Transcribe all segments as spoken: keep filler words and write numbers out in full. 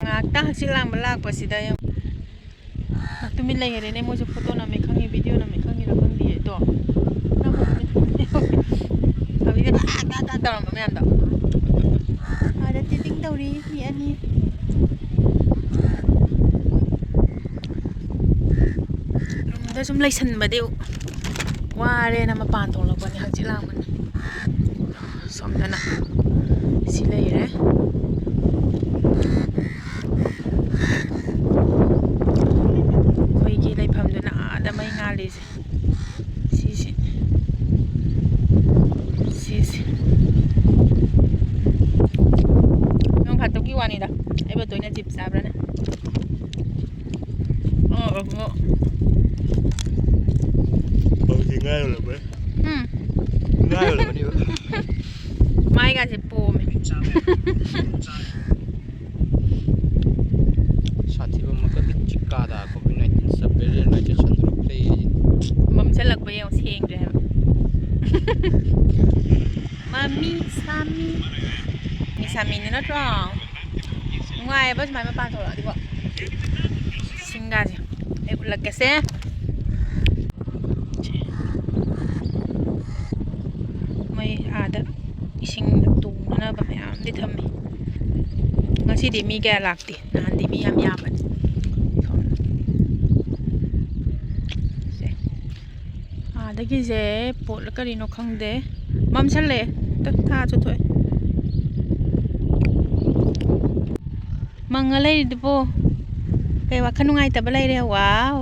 ꯉꯥꯏꯍꯥꯛꯇ ꯍꯛꯆꯤꯠ ꯂꯥꯡꯕ ꯂꯥꯛꯄꯁꯤꯗ ꯌꯦꯡꯉꯨ꯫ ꯉꯥꯏꯍꯥꯛ ꯇꯨꯃꯤꯟ ꯂꯩꯈꯔꯦꯅꯦ꯫ ꯃꯣꯏꯁꯨ ꯐꯣꯇꯣ ꯅꯝꯃꯦ ꯈꯪꯉꯤ, ꯚꯤꯗꯤꯑꯣ ꯅꯝꯃꯦ ꯈꯪꯉꯤꯔ ꯈꯪꯗꯦ ꯑꯗꯣ꯫ ꯍꯧꯖꯤꯛꯀꯤ ꯇꯥ ꯇꯥ ꯇꯥ ꯇꯧꯔꯝꯕ ꯃꯌꯥꯝꯗꯣ꯫ ꯑꯥꯗ ꯇꯤꯇꯤꯡ ꯇꯧꯔꯤ ꯃꯤ ꯑꯅꯤ꯫ ꯔꯨꯝꯗ ꯁꯨꯝ ꯂꯩꯁꯟꯕꯗꯤ ꯋꯥꯔꯦꯅ ꯃꯄꯥꯟ ꯊꯣꯛꯂꯛꯄꯅꯤ, ꯍꯛꯆꯤꯠ ꯂꯥꯡꯕꯅꯤ꯫ ꯁꯣꯝꯗꯅ ꯁꯤ ꯂꯩꯔꯦ꯫ ꯑꯩꯈꯣꯏꯒꯤ ꯂꯩꯐꯝꯗꯨꯅ ꯑꯥꯗ ꯃꯩ ꯉꯥꯜꯂꯤꯁꯦ꯫ ꯁꯤꯁꯦ꯫ ꯁꯤꯁꯦ꯫ ꯅꯣꯡ ꯐꯥꯗꯣꯛꯀꯤ ꯋꯥꯅꯤꯗ꯫ ꯑꯩꯕꯨ ꯇꯣꯏꯅ ꯆꯤꯞ ꯆꯥꯕ꯭ꯔꯥꯅꯦ? ꯑꯣ, ꯑꯣ, ꯑꯣ꯫ ꯍꯧꯖꯤꯛꯇꯤ ꯉꯥ ꯌꯣꯜꯂꯝꯃꯣꯏ꯫ ꯎꯝ꯫ ꯉꯥ ꯌꯣꯜꯂꯝꯃꯅꯤꯕ꯫ ꯃꯥꯏꯒꯥꯁꯦ ꯄꯣꯝꯃꯦ꯫ ꯁꯥꯊꯤꯕ ꯃꯈꯜꯒꯤ ꯆꯤꯀꯥꯗ COVID nineteen ꯁꯕ ꯚꯦꯔꯤꯌꯟ ꯂꯥꯏꯆꯠ ꯁꯟꯗꯣꯔꯛꯂꯦ꯫ ꯃꯝꯁꯤꯜꯂꯛꯄ ꯌꯦꯡꯉꯣ, ꯁꯦꯡꯗ꯭ꯔꯦ ꯍꯥꯏꯕ꯫ ꯃꯃꯤ ꯁꯥꯃꯤ꯫ ꯃꯤ ꯁꯥꯃꯤꯅꯤ ꯅꯠꯇ꯭ꯔꯣ? ꯅꯨꯡꯉꯥꯏꯌꯦꯕ ꯁꯨꯃꯥꯏꯅ ꯃꯄꯥꯟ ꯊꯣꯛꯂꯛꯑꯗꯤꯀꯣ꯫ ꯁꯤꯡꯒꯥꯁꯦ ꯑꯩ ꯎꯠꯂꯛꯀꯦꯁꯦ꯫ ꯃꯣꯏ ꯑꯥꯗ ꯏꯁꯤꯡ ꯇꯣꯡꯅꯅꯕ ꯃꯌꯥꯝꯗꯤ ꯊꯝꯃꯤ꯫ ꯉꯁꯤꯗꯤ ꯃꯤ ꯀꯌꯥ ꯂꯥꯛꯇꯦ, ꯅꯍꯥꯟꯗꯤ ꯃꯤ ꯌꯥꯝ ꯌꯥꯝꯕꯅꯤ꯫ ꯁꯦ꯫ ꯑꯥꯗꯒꯤꯁꯦ ꯄꯣꯠꯂ ꯀꯔꯤꯅꯣ ꯈꯪꯗꯦ꯫ ꯃꯝꯁꯜꯂꯛꯑꯦ꯫ ꯇ-, ꯊꯥꯁꯨ ꯊꯣꯛꯑꯦ꯫ ꯃꯪꯉ ꯂꯩꯔꯤꯗꯨꯕꯣ? ꯀꯩ ꯋꯥꯈꯜ ꯅꯨꯡꯉꯥꯏꯇꯕ ꯂꯩꯔꯦ? ꯋꯥꯎ꯫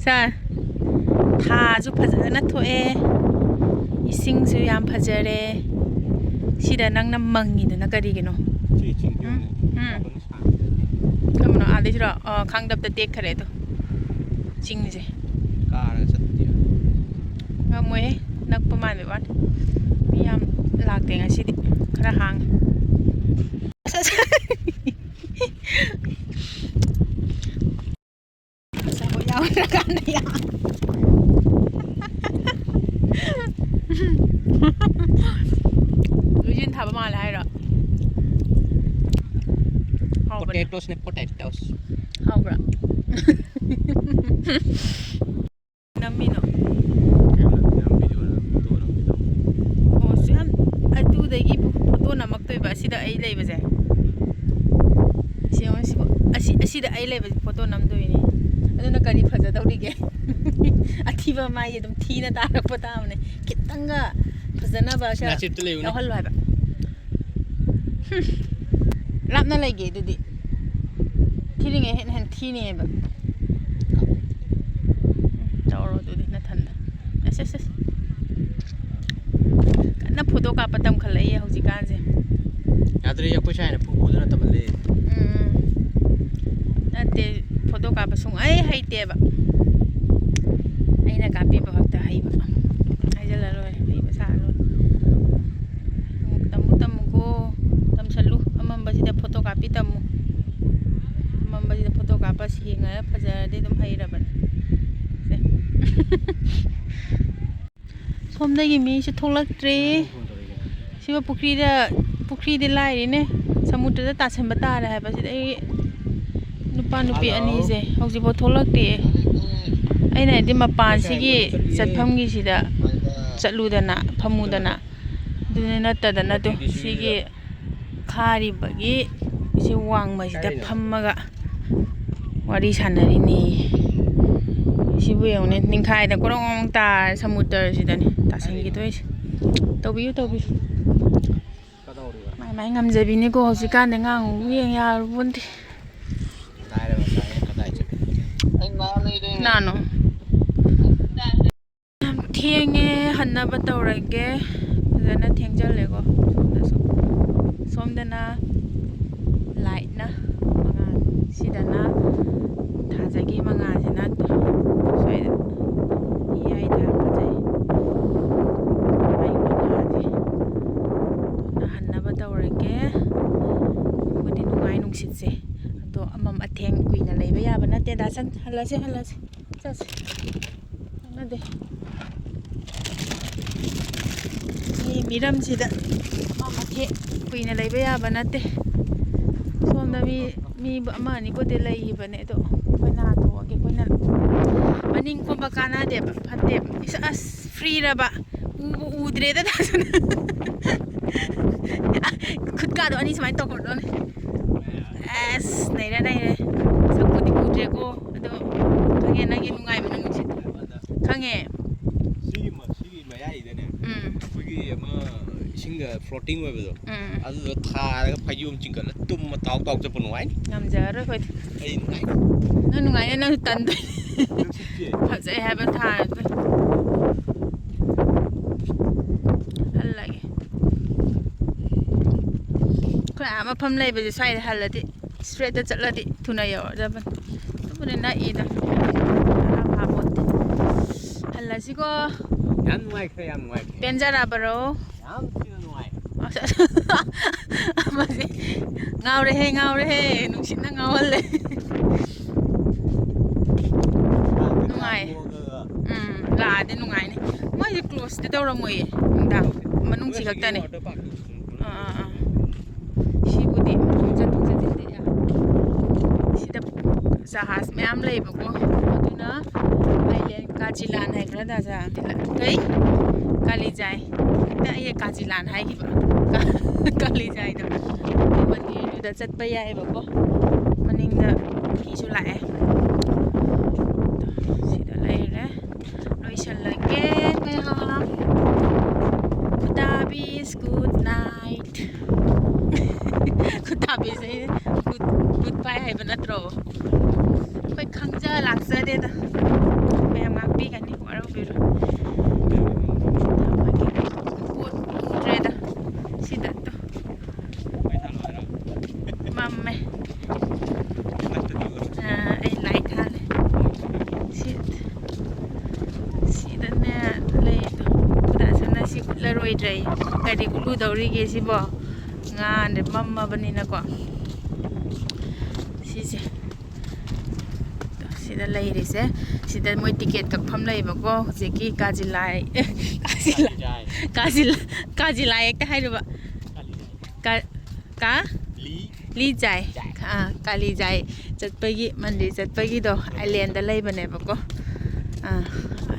ꯁꯥ, ꯊꯥꯁꯨ ꯐꯖꯅ ꯊꯣꯛꯑꯦ, ꯏꯁꯤꯡꯁꯨ ꯌꯥꯝ ꯐꯖꯔꯦ꯫ ꯁꯤꯗ ꯅꯪꯅ ꯃꯪꯉꯤꯗꯨꯅ ꯀꯔꯤꯒꯤꯅꯣ? ꯁꯤ ꯆꯤꯡ ꯎꯝ, ꯎꯝ꯫ ꯀꯔꯝꯕꯅꯣ? ꯑꯥꯗꯩꯁꯤꯔꯣ? ꯑꯣ, ꯈꯥꯡꯗꯞꯇ ꯇꯦꯛꯈꯔꯦ ꯑꯗꯣ꯫ ꯆꯤꯡꯁꯦ꯫ ꯀꯥꯔꯒ ꯆꯠꯄꯗꯤ ꯌꯥꯏ꯫ ꯉꯝꯃꯣꯏꯍꯦ, ꯅꯛꯄ ꯃꯥꯟꯕꯩ ꯋꯥꯅꯤ꯫ ꯃꯤ ꯌꯥꯝ ꯂꯥꯛꯇꯦ ꯉꯁꯤꯗꯤ, ꯈꯔ ꯍꯥꯡꯉꯦ꯫ ꯑꯁ, ꯑꯁ꯫ ꯑꯆꯥꯄꯣꯠ ꯌꯥꯎꯔꯀꯥꯟꯗ ꯌꯥꯝ꯫ ꯂꯨꯖꯤꯟ ꯊꯥꯕ ꯃꯥꯜꯂꯦ ꯍꯥꯏꯔꯣ? Potatoes ꯅꯦ, potatoes. ꯍꯥꯎꯕ꯭ꯔꯥ? ꯅꯝꯃꯤꯅꯣ? ꯑꯣ ꯁꯨ ꯌꯥꯝ ꯑꯗꯨꯗꯒꯤ ꯐꯣꯇꯣ ꯅꯝꯃꯛꯇꯣꯏꯕ ꯑꯁꯤꯗ ꯑꯩ ꯂꯩꯕꯁꯦ꯫ ꯁꯤ ꯌꯦꯡꯉꯣ, ꯁꯤꯕꯨ ꯑꯁꯤ ꯑꯁꯤꯗ ꯑꯩ ꯂꯩꯕꯁꯦ ꯐꯣꯇꯣ ꯅꯝꯗꯣꯏꯅꯦ꯫ ꯑꯗꯨꯅ ꯀꯔꯤ ꯐꯖꯗꯧꯔꯤꯒꯦ? ꯑꯊꯤꯕ ꯃꯥꯏꯁꯦ ꯑꯗꯨꯝ ꯊꯤꯅ ꯇꯥꯔꯛꯄ ꯇꯥꯕꯅꯦ꯫ ꯈꯤꯇꯪꯒ ꯐꯖꯅꯕ ꯁꯦ ꯅꯥꯆꯦꯠꯇ ꯂꯩꯌꯨꯅꯦ꯫ ꯌꯥꯎꯍꯜꯂꯣ ꯍꯥꯏꯕ꯫ ꯍꯨꯝ꯫ ꯂꯥꯞꯅ ꯂꯩꯒꯦ ꯑꯗꯨꯗꯤ꯫ ꯊꯤꯔꯤꯉꯩ ꯍꯦꯟꯅ ꯍꯦꯟꯅ ꯊꯤꯅꯦꯕ꯫ ꯎꯝ, ꯇꯧꯔꯣ ꯑꯗꯨꯗꯤ ꯅꯊꯟꯗ꯫ ꯑꯁ, ꯑꯁ, ꯑꯁ꯫ ꯀꯟꯅ ꯐꯣꯇꯣ ꯀꯥꯞꯄ ꯇꯝꯈꯠꯂꯛꯏ ꯍꯧꯖꯤꯛꯀꯥꯟꯁꯦ꯫ ꯌꯥꯗ꯭ꯔꯦ, ꯑꯩꯈꯣꯏ ꯁꯥꯏꯅ ꯐꯨ ꯐꯨꯗꯅ ꯇꯝꯍꯜꯂꯦ꯫ ꯎꯝ꯫ ꯅꯠꯇꯦ, ꯐꯣꯇꯣ ꯀꯥꯞꯄ ꯁꯨꯡꯍꯩ ꯍꯩꯇꯦꯕ꯫ ꯑꯩꯅ ꯀꯥꯞꯄꯤꯕ ꯈꯛꯇ ꯍꯩꯕ꯫ ꯍꯥꯏꯖꯜꯂ ꯂꯣꯏꯔꯦ, ꯍꯩꯕ ꯁꯥꯔ ꯂꯣꯏꯔꯦ꯫ ꯇꯝꯃꯨ, ꯇꯝꯃꯨꯀꯣ, ꯇꯝꯁꯜꯂꯨ꯫ ꯑꯃꯝꯕꯁꯤꯗ ꯐꯣꯇꯣ ꯀꯥꯞꯄꯤ ꯇꯝꯃꯨ꯫ ꯑꯃꯝꯕꯁꯤꯗ ꯐꯣꯇꯣ ꯀꯥꯞꯄ ꯁꯦꯡꯉꯒ ꯐꯖꯔꯗꯤ ꯑꯗꯨꯝ ꯍꯩꯔꯕꯅꯤ꯫ ꯁꯦ꯫ ꯁꯣꯝꯗꯒꯤ ꯃꯤꯁꯨ ꯊꯣꯛꯂꯛꯇ꯭ꯔꯤ꯫ ꯁꯤꯕꯨ ꯄꯨꯈ꯭ꯔꯤꯗ, ꯄꯨꯈ꯭ꯔꯤꯗꯤ ꯂꯥꯏꯔꯤꯅꯦ, ꯁꯃꯨꯗ꯭ꯔꯗ ꯇꯥꯁꯟꯕ ꯇꯥꯔꯦ ꯍꯥꯏꯕꯁꯤꯗ ꯑꯩ ꯅꯨꯄꯥ ꯅꯨꯄꯤ ꯍꯜꯂꯣ꯫ ꯑꯅꯤꯁꯦ ꯍꯧꯖꯤꯛꯐꯥꯎ ꯊꯣꯛꯂꯛꯇꯦ꯫ ꯑꯩꯅ ꯍꯥꯏꯗꯤ ꯃꯄꯥꯟꯁꯤꯒꯤ ꯆꯠꯐꯝꯒꯤꯁꯤꯗ ꯆꯠꯂꯨꯗꯅ ꯐꯝꯃꯨꯗꯅ꯫ ꯑꯗꯨꯅ ꯅꯠꯇꯗꯅ ꯇꯨ ꯁꯤꯒꯤ ꯈꯥꯔꯤꯕꯒꯤ ꯁꯤ ꯋꯥꯡꯃꯁꯤꯗ ꯐꯝꯃꯒ ꯋꯥꯔꯤ ꯁꯥꯟꯅꯔꯤꯅꯤ꯫ ꯁꯤꯕꯨ ꯌꯦꯡꯉꯨꯅꯦ, ꯅꯤꯡꯈꯥꯏꯗ ꯀꯣꯔꯣꯡ ꯀꯣꯔꯣꯡ ꯇꯥꯔꯦ ꯁꯃꯨꯗ꯭ꯔꯁꯤꯗꯅꯦ ꯇꯥꯁꯟꯈꯤꯗꯣꯏꯁꯦ꯫ ꯇꯧꯕꯤꯌꯨ, ꯇꯧꯕꯤꯌꯨ꯫ ꯃꯥꯏ ꯃꯥꯏ ꯉꯝꯖꯕꯤꯅꯤꯀꯣ, ꯍꯧꯖꯤꯛꯀꯥꯟꯗꯤ ꯉꯥꯡꯉꯨ ꯌꯦꯡ ꯌꯥꯔꯨꯕꯣꯟꯇꯦ꯫ ꯀꯅꯥꯅꯣ? ꯌꯥꯝ ꯊꯦꯡꯉꯦ, ꯍꯟꯅꯕ ꯇꯧꯔꯒꯦ꯫ ꯐꯖꯅ ꯊꯦꯡꯖꯜꯂꯦꯀꯣ ꯁꯣꯝꯗꯁꯨ꯫ ꯁꯣꯝꯗꯅ ꯂꯥꯏꯠꯅ ꯃꯉꯥꯜ, ꯁꯤꯗꯅ ꯊꯥꯖꯒꯤ ꯃꯉꯥꯜꯁꯤꯅ ꯁ꯭ꯋꯥꯏꯗ ꯌꯥꯏ ꯊꯥꯔꯛꯄꯁꯦ꯫ ꯃꯩ ꯃꯉꯥꯜꯁꯦ꯫ ꯑꯗꯨꯅ ꯍꯟꯅꯕ ꯇꯧꯔꯒꯦ꯫ ꯅꯨꯡꯕꯨꯗꯤ ꯅꯨꯡꯉꯥꯏ ꯅꯨꯡꯁꯤꯠꯁꯦ꯫ ꯑꯗꯣ ꯑꯃꯝ ꯑꯊꯦꯡ ꯀꯨꯏꯅ ꯂꯩꯕ ꯌꯥꯕ ꯅꯠꯇꯦ꯫ ꯗꯥꯁꯟ, ꯍꯜꯂꯁꯦ, ꯍꯜꯂꯁꯦ꯫ ꯆꯠꯁꯦ꯫ ꯀꯥꯟꯅꯗꯦ꯫ ꯁꯤ ꯃꯤꯔꯝꯁꯤꯗ ꯑꯃꯝ ꯑꯊꯦꯡ ꯀꯨꯏꯅ ꯂꯩꯕ ꯌꯥꯕ ꯅꯠꯇꯦ꯫ ꯁꯣꯝ ꯃꯤ ꯃꯤ ꯑꯃ ꯑꯅꯤꯕꯨꯗꯤ ꯂꯩꯈꯤꯕꯅꯦ, ꯑꯗꯣ ꯑꯩꯈꯣꯏꯅ ꯍꯥꯟꯊꯣꯛꯑꯒꯦ꯫ ꯑꯩꯈꯣꯏꯅ ꯃꯅꯤꯡ ꯀꯨꯝꯕ ꯀꯥꯟꯅꯗꯦꯕ, ꯐꯠꯇꯦꯕ꯫ ꯏꯁ, ꯑꯁ, ꯐ꯭ꯔꯤꯔꯕ? ꯎꯕꯨ ꯎꯗ꯭ꯔꯦꯗ ꯇꯥꯁꯨꯅ꯫ ꯈꯨꯠꯀꯥꯗꯣ ꯑꯅꯤ ꯁꯨꯃꯥꯏꯅ ꯇꯧꯈꯠꯂꯣꯅꯦ꯫ ꯑꯁ, ꯅꯩꯔꯦ, ꯅꯩꯔꯦ꯫ ꯁꯛꯄꯨꯗꯤ ꯎꯗ꯭ꯔꯦꯀꯣ, ꯑꯗꯣ ꯈꯪꯉꯦ ꯅꯪꯒꯤ ꯅꯨꯡꯉꯥꯏꯕ ꯅꯨꯃꯤꯠꯁꯦ꯫ ꯈꯪꯉꯦ꯫ ꯁꯤꯒꯤ ꯃ-, ꯁꯤꯒꯤ ꯃꯌꯥꯏꯗꯅꯦ, ꯎꯝ꯫ ꯑꯩꯈꯣꯏꯒꯤ ꯑꯃ ꯏꯁꯤꯡꯗ floating ꯑꯣꯏꯕꯗꯣ, ꯎꯝ꯫ ꯑꯗꯨꯗꯣ ꯊꯥꯔꯒ ꯐꯩꯖꯣꯝ ꯆꯤꯡꯈꯠꯂ ꯇꯨꯝꯃ ꯇꯥꯎ ꯇꯥꯎ ꯆꯠꯄ ꯅꯨꯡꯉꯥꯏꯅꯤ꯫ ꯉꯝꯖꯔꯔꯣꯏ ꯑꯩꯈꯣꯏꯗꯤ꯫ ꯑꯩ ꯅꯨꯡꯉꯥꯏꯅꯤ꯫ ꯅꯪ ꯅꯨꯡꯉꯥꯏꯅꯤ, ꯅꯪꯁꯨ ꯇꯟꯗꯣꯏꯅꯤ꯫ ꯅꯨꯡꯁꯤꯠꯁꯦ꯫ ꯐꯖꯩ ꯍꯥꯏꯕ ꯊꯥꯔꯗꯣꯏ꯫ ꯍꯜꯂꯒꯦ꯫ ꯑꯩꯈꯣꯏ ꯑꯥ ꯃꯐꯝ ꯂꯩꯕꯁꯦ ꯁ꯭ꯋꯥꯏꯗ ꯍꯜꯂꯗꯤ, straight ꯆꯠꯂꯗꯤ ꯊꯨꯅ ꯌꯧꯔꯗꯕꯅꯤ꯫ ꯑꯗꯨꯕꯨꯗꯤ ꯅꯛꯏꯗ꯫ ꯚꯥꯔꯥ ꯐꯥꯄꯣꯠꯇꯦ꯫ ꯍꯜꯂꯁꯤꯀꯣ꯫ ꯌꯥꯝ ꯅꯨꯡꯉꯥꯏꯈ꯭ꯔꯦ, ꯌꯥꯝ ꯅꯨꯡꯉꯥꯏꯈ꯭ꯔꯦ꯫ ꯄꯦꯟꯖꯔꯕꯔꯣ? ꯌꯥꯝ ꯊꯤꯅ ꯅꯨꯡꯉꯥꯏ꯫ ꯑꯃꯁꯦ ꯉꯥꯎꯔꯦꯍꯦ, ꯉꯥꯎꯔꯦꯍꯦ, ꯅꯨꯡꯁꯤꯠꯅ ꯉꯥꯎꯍꯜꯂꯦ꯫ ꯅꯨꯡꯉꯥꯏ꯫ ꯎꯝ, ꯂꯥꯛꯑꯗꯤ ꯅꯨꯡꯉꯥꯏꯅꯤ꯫ ꯃꯣꯏꯁꯦ closeꯇꯤ ꯇꯧꯔꯝꯃꯣꯏꯌꯦ ꯅꯨꯡꯗꯥꯡ, ꯃꯅꯨꯡꯁꯤ ꯈꯛꯇꯅꯦ꯫ ꯑꯥ, ꯑꯥ, ꯑꯥ꯫ ꯁꯤꯕꯨꯗꯤ ꯆꯠꯊꯣꯛ ꯆꯠꯁꯤꯟꯗꯤ ꯌꯥ-, ꯁꯤꯗ ꯖꯍꯥꯖ ꯃꯌꯥꯝ ꯂꯩꯕꯀꯣ, ꯑꯗꯨꯅ ꯃꯥꯏꯂꯦꯟ ꯀꯥꯖꯤꯂꯥꯟ ꯍꯥꯏꯕ꯭ꯔꯥ, ꯗꯥꯖꯥ? ꯀꯩ? ꯀꯥꯂꯤꯖꯥꯏ꯫ ꯍꯦꯛꯇ ꯑꯩ ꯀꯥꯖꯤꯂꯥꯟ ꯍꯥꯏꯈꯤꯕ꯫ ꯀꯥꯂꯤꯖꯥꯏꯗꯣ꯫ ꯃꯟꯗꯤꯔꯗꯨꯗ ꯆꯠꯄ ꯌꯥꯏꯑꯕꯀꯣ꯫ ꯃꯅꯤꯡꯗ ꯃꯤꯁꯨ ꯂꯥꯛꯑꯦ꯫ ꯁꯤꯗ ꯂꯩꯔꯦ꯫ ꯂꯣꯏꯁꯜꯂꯒꯦ ꯃꯌꯥꯝ꯫ ꯈꯨꯇꯥꯕꯤꯁ, good night꯫ ꯈꯨꯇꯥꯕꯤꯁꯦ good, goodbye ꯍꯥꯏꯕ ꯅꯠꯇ꯭ꯔꯣ? ꯑꯩꯈꯣꯏ ꯈꯪꯖ ꯂꯥꯛꯆꯗꯦꯗ꯫ ꯃꯌꯥꯝ ꯉꯥꯛꯄꯤꯒꯅꯤ, ꯋꯥꯔꯧꯕꯤꯔꯣꯏ꯫ ꯄꯣꯠ ꯎꯗ꯭ꯔꯦꯗ ꯁꯤꯗ꯫ ꯃꯝꯃꯦ꯫ ꯑꯥ, ꯑꯩ light ꯊꯥꯜꯂꯦ꯫ ꯁꯤ, ꯁꯤꯗꯅꯦ ꯂꯩ ꯑꯗꯣ꯫ ꯈꯨꯗꯥꯁꯅ ꯁꯤ ꯎꯠꯂꯔꯣꯏꯗ꯭ꯔꯦ꯫ ꯀꯔꯤ ꯎꯠꯂꯨꯗꯧꯔꯤꯒꯦ ꯁꯤꯕꯣ? ꯉꯥꯟꯗ꯭ꯔꯦ, ꯃꯝꯃꯕꯅꯤꯅꯀꯣ꯫ ꯁꯤꯁꯦ꯫ ꯁꯤꯗ ꯂꯩꯔꯤꯁꯦ꯫ ꯁꯤꯗ ꯃꯣꯏ ticket ꯀꯛꯐꯝ ꯂꯩꯕꯀꯣ꯫ ꯍꯧꯖꯤꯛꯀꯤ ꯀꯥꯖꯤꯂꯥꯏ, ꯑꯦ, ꯀꯥꯖꯤꯂꯥꯏ, ꯀꯥꯖꯤꯂꯥꯏ, ꯀꯥꯖꯤꯂꯥꯏ ꯍꯦꯛꯇ ꯍꯥꯏꯔꯨꯕ꯫ ꯀꯥ-, ꯀꯥ? ꯂꯤꯖꯥꯏ꯫ ꯑꯥ, ꯀꯥꯂꯤꯖꯥꯏ ꯆꯠꯄꯒꯤ, ꯃꯟꯗꯤꯔ ꯆꯠꯄꯒꯤꯗꯣ ꯑꯥꯏꯂꯦꯟꯗ ꯂꯩꯕꯅꯦꯕꯀꯣ꯫ ꯑꯥ,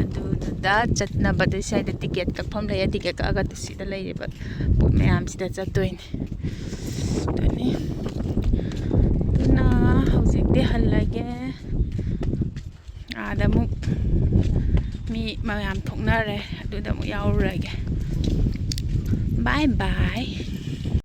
ꯑꯗꯨꯗꯨꯗ ꯆꯠꯅꯕꯗꯣ ꯁ꯭ꯋꯥꯏꯗ ꯇꯤꯀꯦꯠ ꯀꯛꯐꯝ ꯂꯩꯌꯦ꯫ ꯇꯤꯀꯦꯠ ꯀꯛꯑꯒ ꯁꯤꯗ ꯂꯩꯔꯤꯕ ꯄꯣꯠ ꯃꯌꯥꯝꯁꯤꯗ ꯆꯠꯇꯣꯏꯅꯦ꯫ ꯑꯗꯨꯅꯤ꯫ ꯑꯗꯨꯅ ꯍꯧꯖꯤꯛꯇꯤ ꯍꯜꯂꯒꯦ꯫ ꯑꯥꯗ ꯑꯃꯨꯛ ꯃꯤ ꯃꯌꯥꯝ ꯊꯣꯛꯅꯔꯦ, ꯑꯗꯨꯗ ꯑꯃꯨꯛ ꯌꯥꯎꯔꯨꯔꯒꯦ꯫ ꯕꯥꯏ ꯕꯥꯏ꯫